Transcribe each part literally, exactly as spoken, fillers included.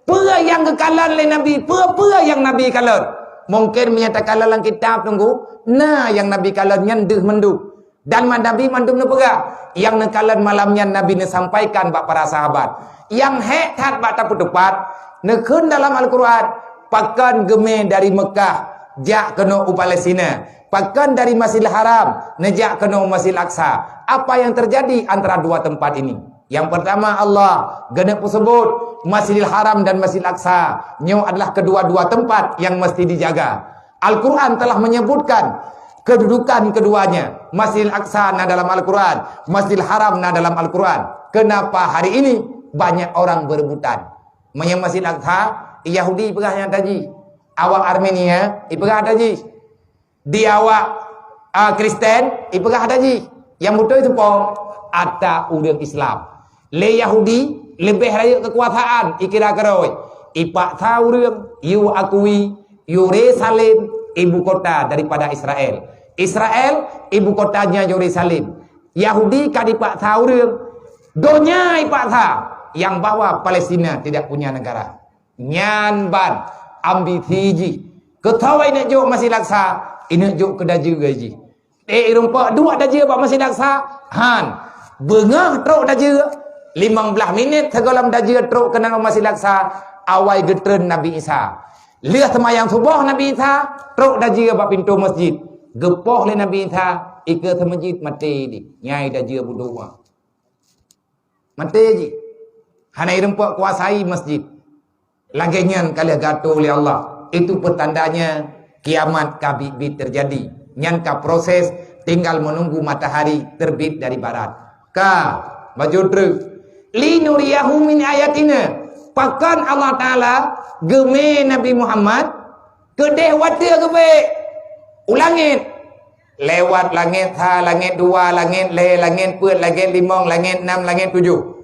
Peue nyang geukalon lé Nabi? Peue-peue nyang Nabi kalon? Mungken meunyoe takalon lam kitab teungku, na nyang Nabi kalon nyan deuh mandum. Dan ma-, Nabi mandum neupeugah, nyang neukalon malam nyan Nabi neusampaikan bak para sahabat. Nyang hék that bak tapeuteupat, neukheun dalam Al-Qur'an, pakon geumé dari Meukah jak keunoe u Palestina, pakon dari Masjidil Haram neujak keunoe Masjidil Aqsa. Apa yang terjadi antara dua tempat ini? Yang pertama, Allah geuneuk peuseubut Masjidil Haram dan Masjidil Aqsa. Nyoe adalah kedua-dua tempat yang mesti dijaga. Al-Quran telah menyebutkan kedudukan keduanya. Masjidil Aqsa na dalam Al-Quran, Masjidil Haram na dalam Al-Quran. Kenapa hari ini banyak orang berebutan? Meunyoe Masjidil Aqsa, Yahudi peugah nyan taji. Awak Armenia, ipeugah taji. Di awak, ah, Kristen, ipeugah ata jih. Nyang beutôi teupeu, ata ureuëng Islam. Lé Yahudi, leubeh rayeuk keukuasaan, ikira keurôi. Ipaksa ureuëng, yue akui Yerusalem ibu kota daripada Israel. Israel, ibu kotanya Yerusalem. Yahudi ka dipaksa ureuëng, donya ipaksa, nyang bahwa Palestina tidak punya negara. Nyan ban ambisi jih. Keu saboh ineuk jok Masjidil Aqsa, ineuk jok keu dajeue jih. Eh, irumpok duek dajeue bak Masjidil Aqsa, han. Beungoh trok dajeue, limong blaih minit sigohlom dajeue trok keunan bak Masjidil Aqsa, awai geutreun Nabi Isa. Lheueh seumayang suboh Nabi Isa, trok dajeue bak pintoe masjid. Geupoh lé Nabi Isa, ikeue seumeujid maté di. Nyai dajeue budok. Maté jih. Hana irumpok kuasai masjid. Lagée nyan ka lheueh geuatoe lé Allah. Itu pertandanya kiamat ka biet-biet terjadi. Nyan ka proses, tinggal menunggu matahari terbit dari barat. Ka, bacut treuk. Linuriyahu min ayatina. Pakon Allah Taala geumé Nabi Muhammad keudeh watée geubek u langét. Lewat langét sa, langét dua, langét lhée, langét peuet, langét limong, langét nam, langét tujoh.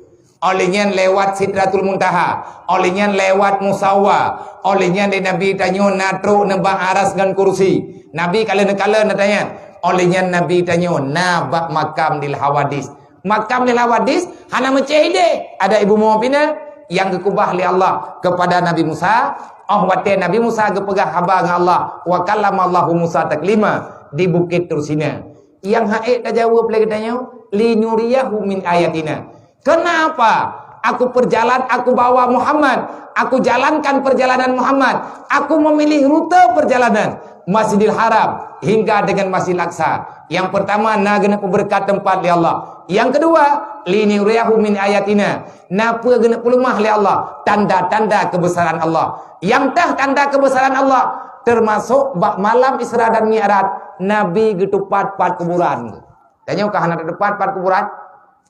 Óh lheueh nyan lewat Sidratul Muntaha. Óh lheueh nyan lewat Musawa. Óh lheueh nyan lé Nabi tanyoe na trok neubak aras ngon kursi. Nabi ka lheueh neukalon ata nyan. Óh lheueh nyan Nabi tanyoe na bak makam Dil Hawadis. Makam Dil Hawadis hana meucéh idéh. Ada ibu moe pina nyang geukubah lé Allah kepada Nabi Musa. Óh watée Nabi Musa geupeugah haba ngon Allah, "Wa kallamallahu Musa taklima," di Bukét Tursina. Nyang han ék tajaweueb lé geutanyoe, "Linuriyahu min ayatina." Kenapa aku perjalan, aku bawa Muhammad, aku jalankan perjalanan Muhammad, aku memilih rute perjalanan Masjidil Haram hingga dengan Masjidil Aqsa? Yang pertama, na geuneuk peubeureukat tempat lé Allah. Yang kedua, "Linuriyahu min ayatina." Na peue geuneuk peuleumah lé Allah? Tanda-tanda keubesaran Allah. Nyang tah tanda keubesaran Allah, teumasok bak malam Isra dan Mi'raj, Nabi geutupat pat kuburan. Tanyoe ka hana teutupat pat kuburan?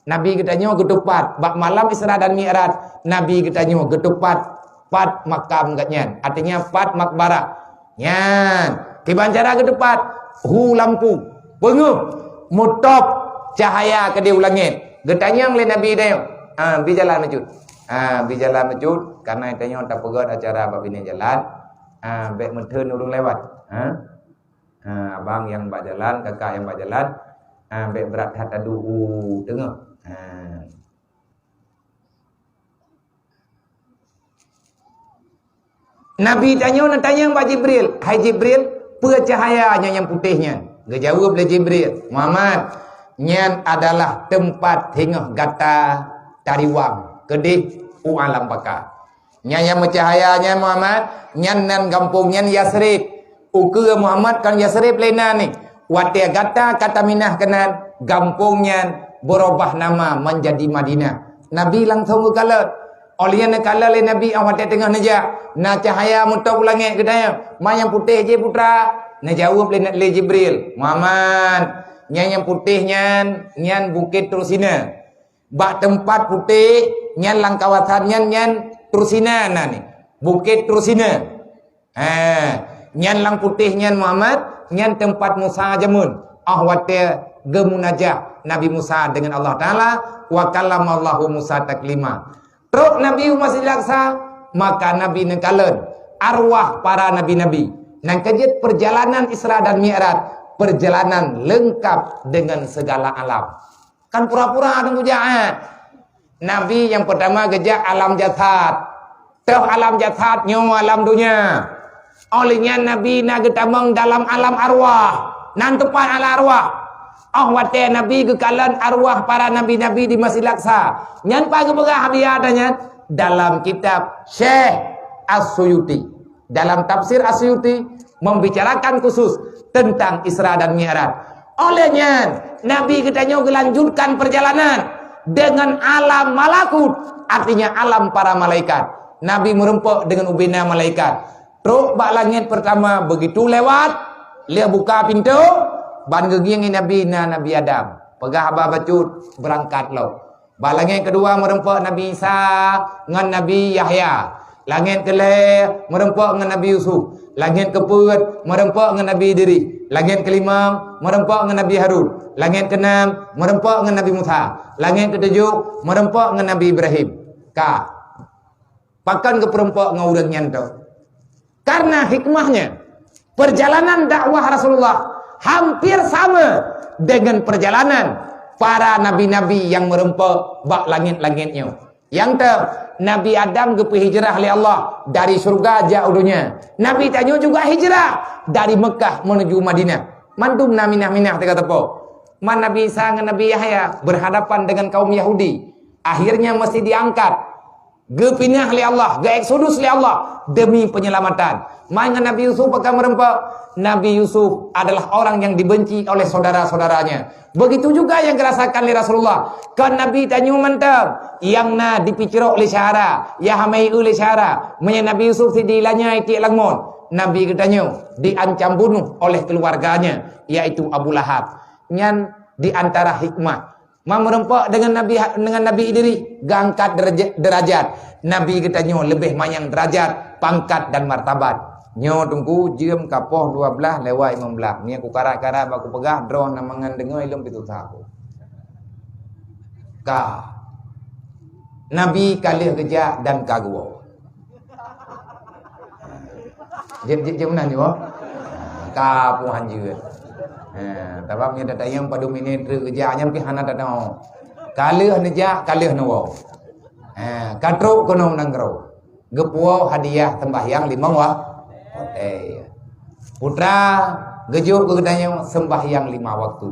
Nabi geutanyoe geutupat bak malam Isra dan Mi'raj, Nabi geutanyoe geutupat pat makam geuh nyan, artinya pat makbarah. Nyan, kiban cara geutupat, hu lampu, peungeuh, meutôb cahaya keudeh u langét. Geutanyong lé Nabi tanyoe, "Ah, bi jalan meucut." Ah, bi jalan meucut, karena tanyoe tapeugét acara bak binéh jalan. Ah, bék meutheun ureuëng lewat. Ha? Ah, abang nyang bak jalan, kakak nyang bak jalan, ah, bék brat that taduek u teungoh. Ah. Nabi tanyoe neutanyong bak Jibril, "Hai Jibril, peue cahaya nyan nyang putéh nyan?" Geujaweueb lé Jibril, "Muhammad, nyan adalah teumpat singoh gata tariwang keudeh u alam baka." Nyan nyang meucahaya nyan Muhammad, nyan nan gampông nyan Yasrib. Ukeue Muhammad kon Yasrib lé nan nyoe. Watée gata ka taminah keunan, gampông nyan beurubah nama manjadi Madinah. Nabi langsong geukalon. Óh lheueh nyan neukalon lé Nabi, ah, watée teungoh neujak, na cahaya meutôb u langét geutanyong, "Ma nyang putéh jih, Putra?" Neujaweueb lé, lé Jibril, "Muhammad, nyan nyang putéh nyan, nyan Bukét Tursina." Bak teumpat putéh nyan lam kawasan nyan, nyan Tursina nan nyoe. Bukét Tursina. Ha, nyan lam putéh nyan Muhammad, nyan teumpat Musa jameun. Óh watée geumunajah Nabi Musa dengan Allah Taala, "Wa kallamallahu Musa taklima." Trok Nabi u Masjidil Aqsa, maka Nabi neukalon arwah para nabi-nabi. Nyang keujeuet perjalanan Isra dan Mi'raj, perjalanan lengkap dengan segala alam. Kan pura-pura teungku jak, eh? Nabi nyang pertama geujak alam jasad. Teuh alam jasad nyoe alam donya. Óh lheueh nyan Nabi na geutamong dalam alam arwah. Nan teumpat alam arwah. Óh watée Nabi geukalon arwah para nabi-nabi di Masjid Aqsa. Nyan pat geupeugah Abi Adam nyan dalam kitab Syekh As-Suyuti. Dalam tafsir As-Suyuti membicarakan khusus tentang Isra dan Mi'raj. Óh lheueh nyan, Nabi geutanyoe geulanjutkan perjalanan dengan alam malakut, artinya alam para malaikat. Nabi meureumpok dengan ubena malaikat. Trok bak langét pertama, begitu lewat, lheueh buka pintoe, ban geugieng Nabi na Nabi Adam. Peugah haba bacut, beurangkat lom. Bak langét keudua meureumpok Nabi Isa ngon Nabi Yahya. Langét keulhée meureumpok ngon Nabi Yusuf. Langét keupeuet meureumpok ngon Nabi Idris. Langét keulimong meureumpok ngon Nabi Harun. Langét keunam meureumpok ngon Nabi Musa. Langét keutujoh meureumpok ngon Nabi Ibrahim. Ka. Pakon geupeureumpok ngon ureuëng nyan teuh? Karena hikmahnya, perjalanan dakwah Rasulullah hampir sama dengan perjalanan para nabi-nabi yang meureumpok bak langét-langét nyoe. Nyang teuh, Nabi Adam geupeuhijrah lé Allah dari syurga jak u donya. Nabi tanyoe juga hijrah dari Mekah menuju Madinah. Mandum na minah-minah teuka teupok. Man Nabi Isa ngon Nabi Yahya berhadapan dengan kaum Yahudi. Akhirnya mesti diangkat. Geupinah lé Allah, geu-eksodus lé Allah demi penyelamatan. Man ngon Nabi Yusuf pakon meureumpok? Nabi Yusuf adalah orang yang dibenci oleh saudara-saudaranya. Begitu juga yang geurasakan lé Rasulullah. Kon Nabi tanyoe mantong nyang na dipicrok lé syedara, ya hamai lé syedara. Meunyoe Nabi Yusuf sidilanya itiek lam ngon, Nabi geutanyoe diancam bunuh oleh keluarganya, yaitu Abu Lahab. Nyan di antara hikmah. Ma meureumpok dengan Nabi, dengan Nabi Idris, geuangkat derajat, derajat. Nabi geutanyoe leubeh manyang derajat, pangkat dan martabat. Nyoe Teungku, jeuem ka poh dua blaih lewat lima blaih. Meunyoe kukarat-karat bak kupeugah, droe na mangan deungoe lom pih susah aku. Ka. Nabi ka lheueh geujak dan ka geuwoe. Jeuet, jeuet, jeuet meunan nyoe. Ka puhan jeuet. Ha, sabab nyoe tatanyong padum minét treuk geujak nyan pih hana tatanyong. Ka lheueh neujak, ka lheueh neuwoe. Ha, ka trok keunoe u nanggroe. Geupuwoe hadiah sembahyang limong wa-, watée. Putra, geujok keu geutanyoe sembahyang lima waktu.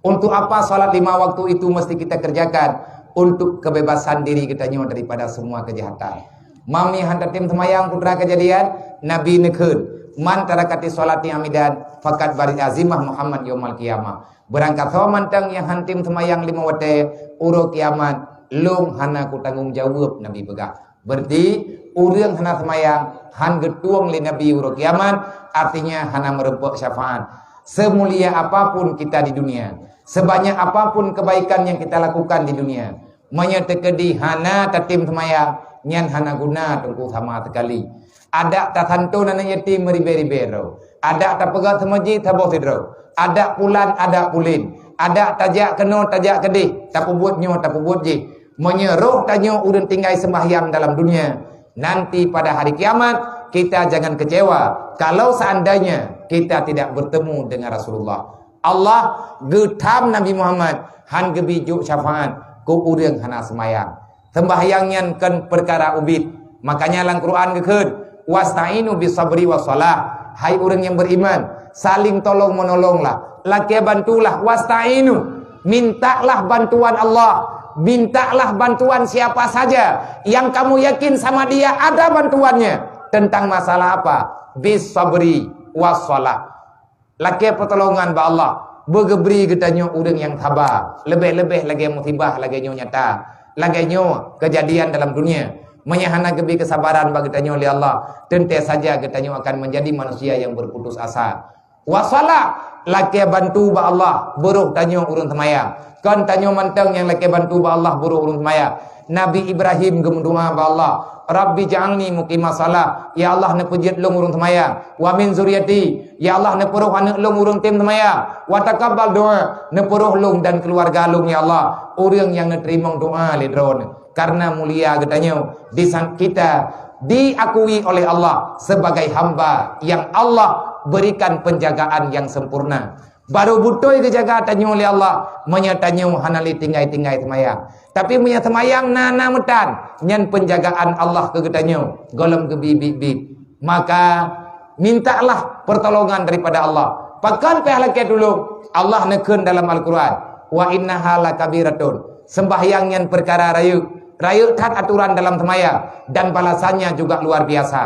Untuk apa salat lima waktu itu mesti kita kerjakan? Untuk kebebasan diri geutanyoe daripada semua kejahatan. Mami han tatem seumayang putra kejadian, Nabi neukheun, "Man tarakati sholati amidan, fakat bari azimah Muhammad yaumal qiyamah." Beurangkasoe mantong nyang han tem seumayang lima watée, uroe kiamat, lôn hana kutanggong jaweueb, Nabi peugah. Berarti, ureuëng hana seumayang, han geutueng lé Nabi uroe kiamat, artinya hana meureumpok syafaat. Seumulia apapun kita di dunia, sebanyak apapun kebaikan yang kita lakukan di dunia, meunyoe teukeudi hana tatem seumayang, nyan hana guna teungku sama sekali. Adak tasanton aneuk yatim meuribée-ribée droe. Adak tapeugah seumeujid saboh sidroe. Adak pulan, adak pulin. Adak tajak keunoe, tajak keudeh. Tapeubuet nyoe, tapeubuet jih. Meunyoe roh tanyoe ureuëng tinggai seumbahyang dalam dunia, nanti pada hari kiamat, kita jangan kecewa kalau seandainya kita tidak bertemu dengan Rasulullah. Allah geutham Nabi Muhammad han geubi jok syafaat keu ureuëng hana seumayang. Seumbahyang nyan kon peukara ubit. Makanya lam Quran geukheun, "Wasta'inu bis sabri was shalah." Hai ureuëng nyang beriman, saling tolong-menolonglah. Lakée bantulah, wasta'inu. Mintalah bantuan Allah. Mintalah bantuan siapa saja yang kamu yakin sama dia ada bantuannya. Tentang masalah apa? Bis sabri was shalah. Lakée peutulongan bak Allah, beugeubri geutanyoe ureuëng nyang saba, leubeh-leubeh lagée musibah lagée nyoe nyata, lagée nyoe keujadian dalam dunia. Meunyoe hana geubi keusabaran bak geutanyoe lé Allah, teuntée saja geutanyoe akan meunjadi manusia nyang beuputus asa. Wasala, lakée bantu bak Allah, beuroh tanyoe ureuëng seumayang. Kon tanyoe mantong nyang lakée bantu bak Allah, beuroh ureuëng seumayang. Nabi Ibrahim geumeudoá bak Allah, "Rabbi ja'alni muqimas shalah." Ya Allah, neupeujeuet lôn ureuëng seumayang. "Wa min zuriyati." Ya Allah, neupeuroh aneuk lôn ureuëng tem seumayang. "Wa taqabbal doa." Neupeuroh lôn dan keuluwarga lôn, ya Allah, ureuëng nyang neuteurimong doa lé Droeneuh. Karena mulia geutanyoe, di san-, kita diakui oleh Allah sebagai hamba yang Allah berikan penjagaan yang sempurna. Barô beutôi geujaga tanyoe lé Allah, meunyoe tanyoe hana lé tinggai-tinggai seumayang. Tapi meunyoe seumayang na, na meutan, nyan peunjagaan Allah keu geutanyoe, gohlom geubi biet-biet. Maka, mintalah pertolongan daripada Allah. Pakon payah lakée tulông? Allah neukheun dalam Al-Quran, "Wa innaha lakabiratun." Sembahyang nyan peukara rayeuk. Rayeuk that aturan dalam seumayang, dan balasannya juga luar biasa.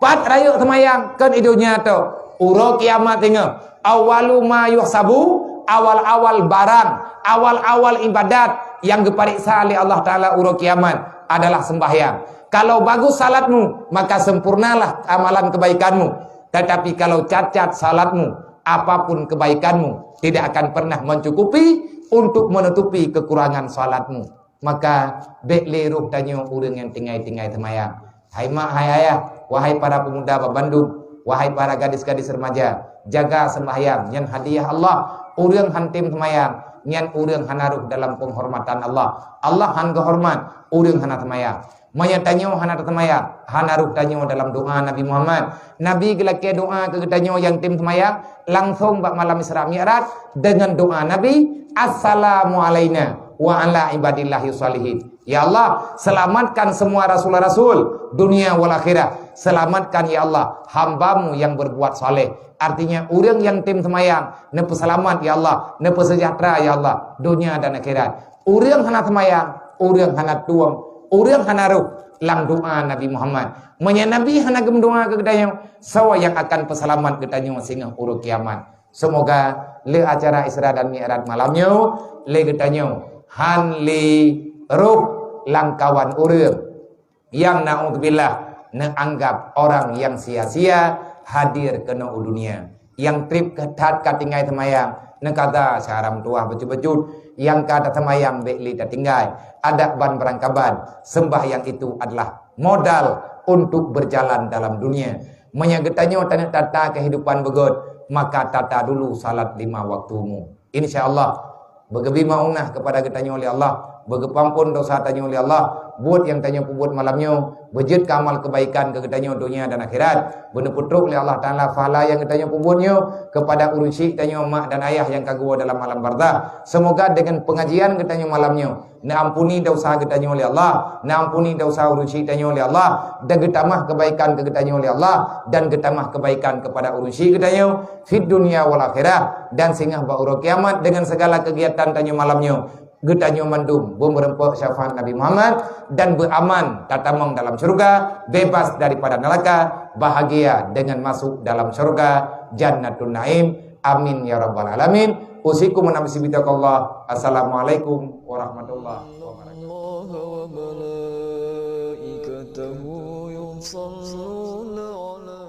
Pat rayeuk seumayang, kon i donya tô. Uroe kiamat singoh. Awwalu ma yuhsabu, awal-awal barang, awal-awal ibadat nyang geupareksa lé Allah Taala uroe kiamat adalah sembahyang. Kalau bagus salatmu, maka sempurnalah amalan kebaikanmu. Tetapi kalau cacat salatmu, apapun kebaikanmu tidak akan pernah mencukupi untuk menutupi kekurangan salatmu. Maka, bék lé roh tanyoe ureuëng nyang tinggai-tinggai seumayang. Hai mak, hai ayah, wahai para pemuda bandum, wahai para gadis-gadis remaja, jaga sembahyang, nyan hadiah Allah. Ureuëng han tem seumayang, nyan ureuëng hana roh dalam penghormatan Allah. Allah han geuhormat ureuëng hana seumayang. Meunyoe tanyoe hana taseumayang, hana roh tanyoe dalam doa Nabi Muhammad. Nabi geulakée doa keu geutanyoe nyang tem seumayang, langsong bak malam Isra Mi'raj dengan doa Nabi, "Assalamu alaina wa ala ibadillahi shalihin." Ya Allah, selamatkan semua rasul-rasul dunia wal akhirah. Selamatkan, ya Allah, hamba-Mu yang berbuat saleh. Artinya, ureuëng nyang tem seumayang, neupeuseulamat, ya Allah, neupeusejahtera, ya Allah, dunia dan akhirat. Ureuëng hana seumayang, ureuëng hana tueng, ureuëng hana roh, lam doa Nabi Muhammad. Meunyoe Nabi hana geumeudoa keu geutanyoe, soe nyang akan peuseulamat geutanyoe singoh uroe kiamat? Semoga lé acara Isra dan Mi'raj malam nyoe, lé geutanyoe han lé roh lam kawan ureuëng nyang, naudzubillah, neuanggap orang yang sia-sia hadir keunoe u dunia. Nyang treb that ka tinggai seumayang, neukata syara meutuwah bacut-bacut, nyang ka taseumayang bék lé tatinggai. Adak ban beurangkaban, sembahyang itu adalah modal untuk berjalan dalam dunia. Meunyoe geutanyoe taneuk tata kehidupan beugöt, maka tata dulu salat lima waktumu. Insya Allah, beugeubri maunah keupada geutanyoe lé Allah, beugeupampon dosa tanyoe lé Allah, buet nyang tanyoe peubuet malam nyoe, beujeuet keu amal keubaikan keu geutanyoe donya dan akhirat. Beuneupeutrok lé Allah Taala pahala nyang geutanyoe peubuet nyoe keupada ureuëng syik tanyoe, mak dan ayah nyang ka geuwoe dalam alam barzakh. Semoga dengan pengajian geutanyoe malam nyoe, neuampuni dosa geutanyoe lé Allah, neuampuni dosa ureuëng syik tanyoe lé Allah, dan geutamah keubaikan keu geutanyoe lé Allah, dan geutamah keubaikan keupada ureuëng syik geutanyoe fid dunya wal akhirah, dan singoh bak uroe kiamat dengan segala kegiatan tanyoe malam nyoe. Geutanyoe mandum beumeureumpok syafaat Nabi Muhammad dan beuaman tatamong dalam syurga, bebas daripada neraka, bahagia dengan masuk dalam syurga Jannatun Naim. Amin ya rabbal alamin. Usikum wa nafsi bitaqwallah. Assalamualaikum warahmatullahi wabarakatuh. الله وملائكته يصلون على